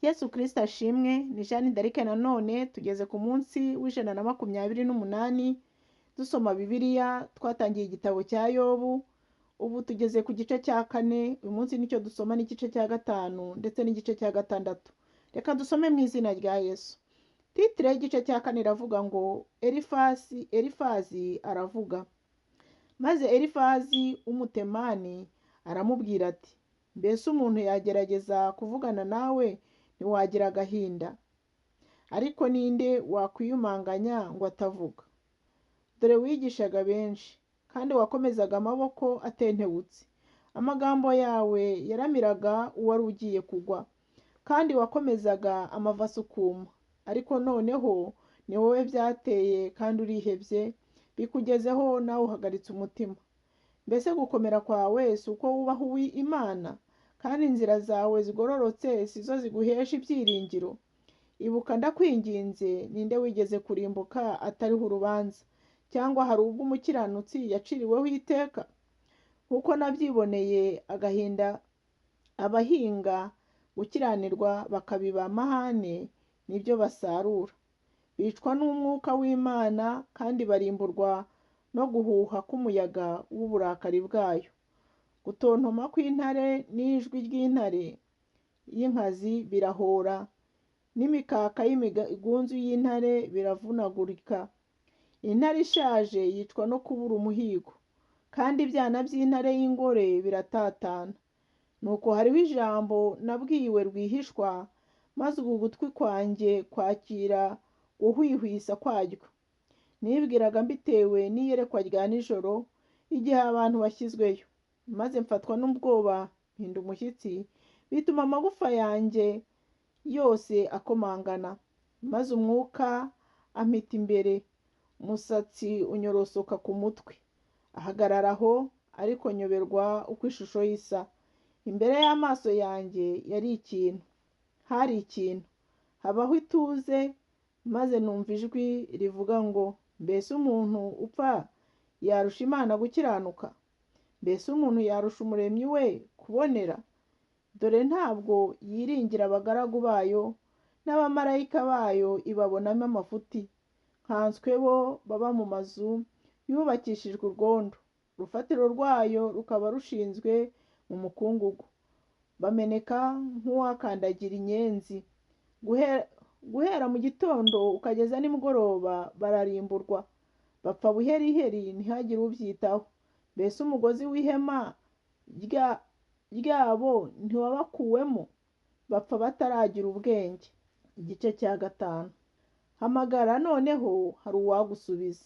Yesu Kristo ashimwe. Ni Jeanne d'Arc. Nanone tugeze ku munsi wa 128 dusoma Bibiliya. Twatangiye igitabo cya Yobu, ubu tugeze ku gice cya kane. Uyu munsi nicyo dusoma n'igice cya gatanu ndetse n'igice cya gatandatu. Reka dusome mu izina rya Yesu. Titre y'igice cya kane iravuga ngo: Elifasi, Elifazi aravuga. Maze Elifazi w'Umutemani aramubwira ati: "Mbese umuntu yagerageza kuvugana nawe, ntiwagira agahinda? Ariko ninde wakwiyumanganya ngo atavuga? Dore wigishaga benshi, kandi wakomezaga amaboko atentebutse. Amagambo yawe yaramiraga uwari ugiye kugwa, kandi wakomezaga amavi asukuma. Ariko noneho ni wowe byateye, kandi urihebye, bikugezeho nawe uhagaritse umutima. Mbese gukomera kwawe si uko wubaha Imana, kandi inzira zawe zigororotse si zo ziguhesha ibyiringiro? Ibuka, ndakwinginze, ninde wigeze kurimbuka atariho urubanza? Cyangwa hari ubwo umukiranutsi yaciriweho iteka? Nk'uko nabyiboneye, agahinda abahinga gukiranirwa bakabiba amahane nibyo basarura. Bicwa n'umwuka w'Imana, kandi barimburwa no guhuha k'umuyaga w'uburakari bwayo. Gutontoma kw'intare n'ijwi ry'intare y'inkazi birahora, n'imikaka y'imigunzu y'intare biravunagurika. Intare ishaje yicwa no kubura umuhigo, kandi ibyana by'intare y'ingore biratatana. Nuko hariho ijambo nabwiwe rwihishwa, maze ubu gutwi kwanjye kwakira guhwihwisa kwaryo. Nibwiraga mbitewe n'iyerekwa rya nijoro, igihe abantu bashyizweyo, maze mfatwa n'ubwoba, mpinda umushyitsi, bituma amagufa yanjye yose akomangana. Maze umwuka ampita imbere, umusatsi unyorosoka ku mutwe. Ahagarara aho, ariko nyoberwa uko ishusho ye isa. Imbere y'amaso yanjye yari ikintu, hari ikintu, habaho ituze, maze numva ijwi rivuga ngo: 'Mbese umuntu upfa yarusha Imana gukiranuka? Mbese umuntu yarusha Umuremyi we kubonera? Dore ntabwo yiringira abagaragu bayo, n'abamarayika bayo ibabonamo amafuti. Nkanswe bo baba mu mazu yubakishijwe urwondo, urufatiro rwayo rukaba rushinzwe mu mukungugu. Bameneka nk'uwakandagira inyenzi. Guhera mu gitondo ukageza nimugoroba bararimburwa, bapfa buheriheri, ntihagire ubyitaho. Mbese umugozi w'ihema ryabo ntiwabakuwemo? Bapfa bataragira ubwenge.'" Igice cya gatanu. Hamagara noneho, hari uwagusubiza.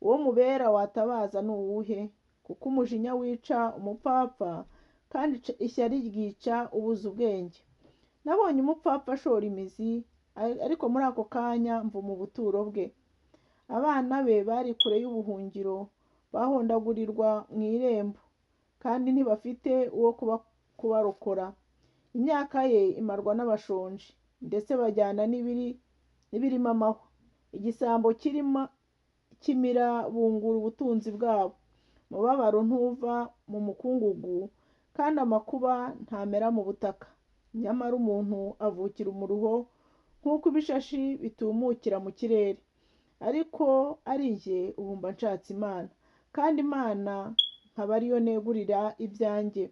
Uwo mubera watabaza ni uwuhe? Kuko umujinya wica umupfapfa, kandi ishyari ryica ubuze ubwenge. Nabonye umupfapfa ashora imizi, ariko muri ako kanya mvuma ubuturo bwe. Abana be bari kure y'ubuhungiro, bahondagurirwa mu irembo, kandi ntibafite uwo kubarokora. Imyaka ye imarwa n'abashonji, ndetse bajyana n'ibirimo amahwa. Igisambo kimira bungura ubutunzi bwabo. Umubabaro ntuva mu mukungugu, kandi amakuba ntamera mu butaka. Nyamara umuntu avukira umuruho nk'uko ibishashi bitumukira mu kirere. Ariko ari jye, ubu mba nshatse Imana, kandi Imana nkaba ariyo negurira ibyanjye.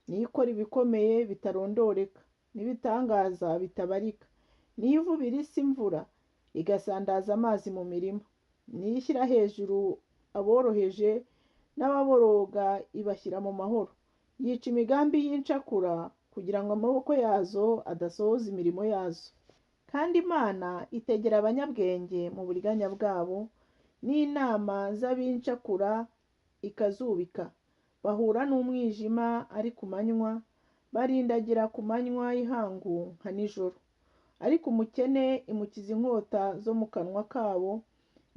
Niyo ikora ibikomeye bitarondoreka, n'ibitangaza bitabarika. Niyo ivubira isi imvura, igasandaza amazi mu mirima. Niyo ishyira hejuru aboroheje, n'ababoroga ibashyira mu mahoro. Yica imigambi y'incakura, kugira ngo amaboko yazo adasohoza imirimo yazo. Kandi Imana itegera abanyabwenge mu buriganya bwabo, n'inama z'abincakura ikazubika. Bahura n'umwijima ari ku manywa, barindagira ku manywa y'ihangu nka nijoro. Ariko umukene imukiza inkota zo mu kanwa kabo,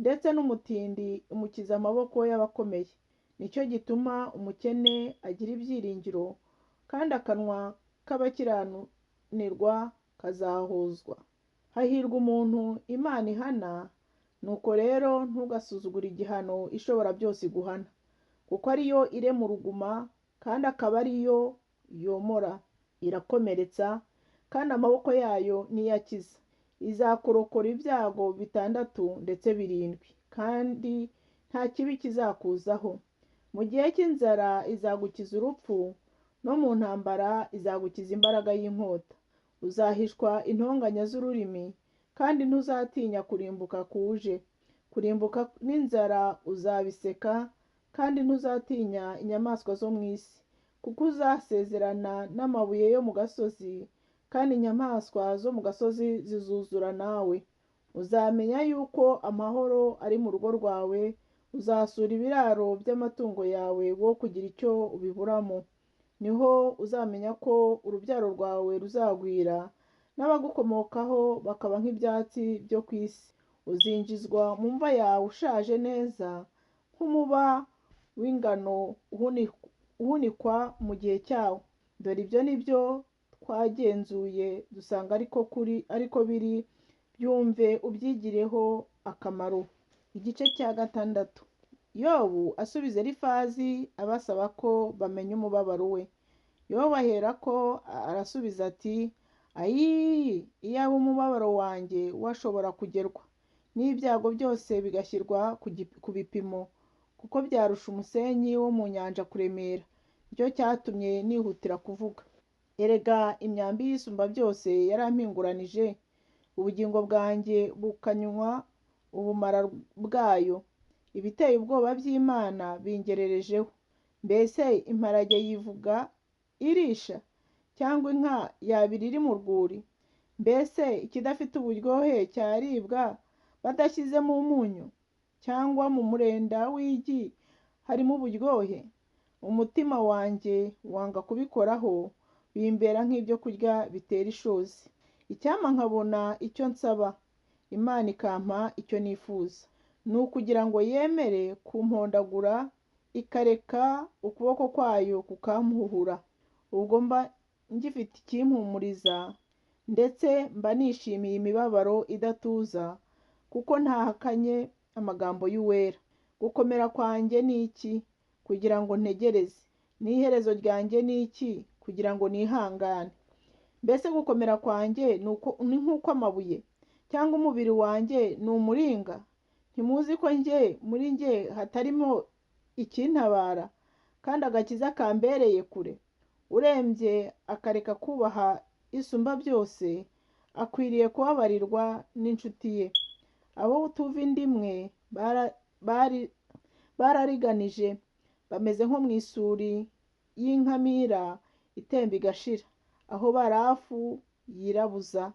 ndetse n'umutindi imukiza amaboko y'abakomeye. Nicyo gituma umukene agira ibyiringiro, kandi akanwa k'abakiranirwa kazahozwa. Hahirwa umuntu Imana ihana. Nuko rero ntugasuzugure igihano Ishobora byose iguhana, kuko ariyo irema uruguma, kandi akaba ariyo yomora. Irakomeretsa kandi amaboko yayo niyo akiza. Izakurokora ibyago 6 ndetse 7, kandi nta kibi kizakuzaho. Mu gihe cy'inzara izagukiza urupfu, no mu ntambara izagukiza imbaraga y'inkota. Uzahishwa intonganya z'ururimi, kandi ntuzatinya kurimbuka kuje. Kurimbuka n'inzara uzabiseka, kandi ntuzatinya inyamaswa zo mu isi, kuko uzasezerana n'amabuye yo mu gasozi, kandi inyamaswa zo mu gasozi zizuzura nawe. Uzamenya yuko amahoro ari mu rugo rwawe, uzasura ibiraro by'amatungo yawe wo kugira icyo ubiburamo. Niho uzamenya ko urubyaro rwawe ruzagwira, n'abagukomokaho bakaba nk'ibyatsi byo ku isi. Uzinjizwa mu mva yawe ushaje neza, nk'umuba w'ingano uhunikwa mu gihe cyawo. Dore ibyo ni byo twagenzuye dusanga ariko biri, byumve ubyigireho akamaro. Igice cya 6. Yobu asubiza Elifazi abasaba ko bamenya umubabaro we. Yobu aherako arasubiza ati: Ayii, iyaba umubabaro wanjye washobora kugerwa, n'ibyago byose bigashyirwa ku bipimo, kuko byarusha umusenyi wo mu nyanja kuremera. Nicyo cyatumye nihutira kuvuga. Erega imyambi y'Isumba byose yarampinguranije, ubugingo bwanjye bukanywa ubumara bwayo. Ibiteye ubwoba by'Imana bingererejeho. Mbese imparage yivuga irisha, cyangwa inka yabira iri mu rwuri? Mbese ikidafite uburyohe cyaribwa badashyizemo umunyu, cyangwa mu murenda w'igi harimo uburyohe? Umutima wanjye wanga kubikoraho, bimbera nk'ibyo kurya bitera ishozi. Icyampa nkabona icyo nsaba, Imana ikampa icyo nifuza. Ni ukugira ngo yemere kumpondagura, ikareka ukuboko kwayo kukampuhura. Ubwo mba ngifite ikimpumuriza, ndetse mba nishimiye imibabaro idatuza, kuko ntahakanye amagambo y'Uwera. Gukomera kwanjye ni iki, kugira ngo ntegereze? N'iherezo ryanjye ni iki, kugira ngo nihangane? Mbese gukomera kwanjye ni nk'ukw'amabuye, cyangwa umubiri wanjye ni umuringa? Ntimuzi ko njye muri njye hatarimo ikintabara, kandi agakiza kambereye kure? Urembye akareka kubaha Isumba byose, akwiriye kubabarirwa n'inshuti ye. Abo tuva inda imwe barariganije, bameze nko mu isuri y'inkamira itemba igashira, aho barafu yirabuza,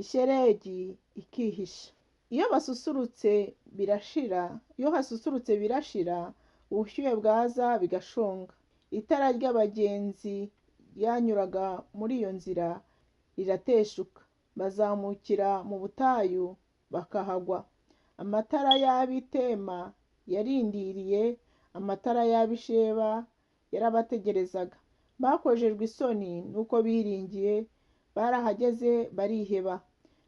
isheregi ikihisha. Iyo basusurutse birashira, iyo hasusurutse birashira, ubushyuhe bwaza bigashonga. Itara ry'abagenzi ryanyuraga muri iyo nzira rirateshuka, bazamukira mu butayu bakahagwa. Amatara y'ab'Itema yarindiriye, amatara y'ab'Isheba yarabategerezaga. Bakojejwe isoni nuko biringiye, barahageze bariheba.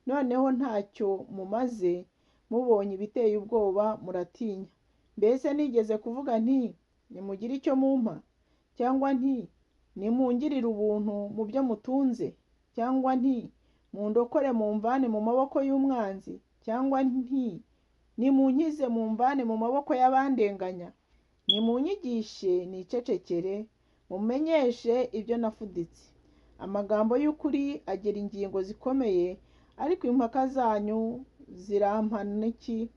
Noneho ntacyo mumaze, mubonye ibiteye ubwoba muratinya. Mbese nigeze kuvuga nti: nimugire icyo mumpa, cyangwa nti: nimungirire ubuntu mu byo mutunze, cyangwa nti: mundokore mumvane mu maboko y'umwanzi, cyangwa nti: nimunkize mumvane mu maboko y'abandenganya? Nimunyigishe nicecekere, mumenyeshe ibyo nafuditse. Amagambo y'ukuri agira ingingo zikomeye, ariko impaka zanyu zirampana iki?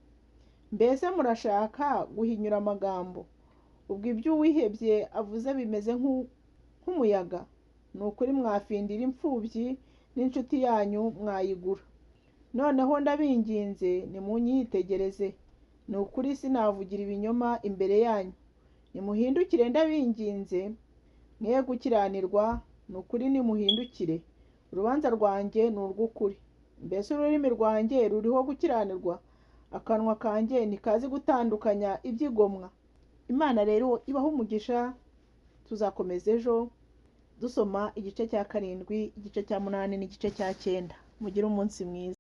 Mbese murashaka guhinyura amagambo? Ubwo ibyo uwihebye avuze bimeze nk'umuyaga. Ni ukuri mwafindira imfubyi, n'inshuti yanyu mwayigura. Noneho ndabinginze nimunyitegereze, ni ukuri sinavugira ibinyoma imbere yanyu. Nimuhindukire ndabinginze, mwe gukiranirwa, ni ukuri nimuhindukire. Urubanza rwanjye ni urw'ukuri. Mbese ururimi rwanjye ruriho gukiranirwa? Akanwa kanjye ntikazi gutandukanya ibyigomwa. Imana rero ibahe umugisha, tuzakomeza ejo dusoma igice cya 7, igice cya 8 n'igice cya 9. Mugire umunsi mwiza.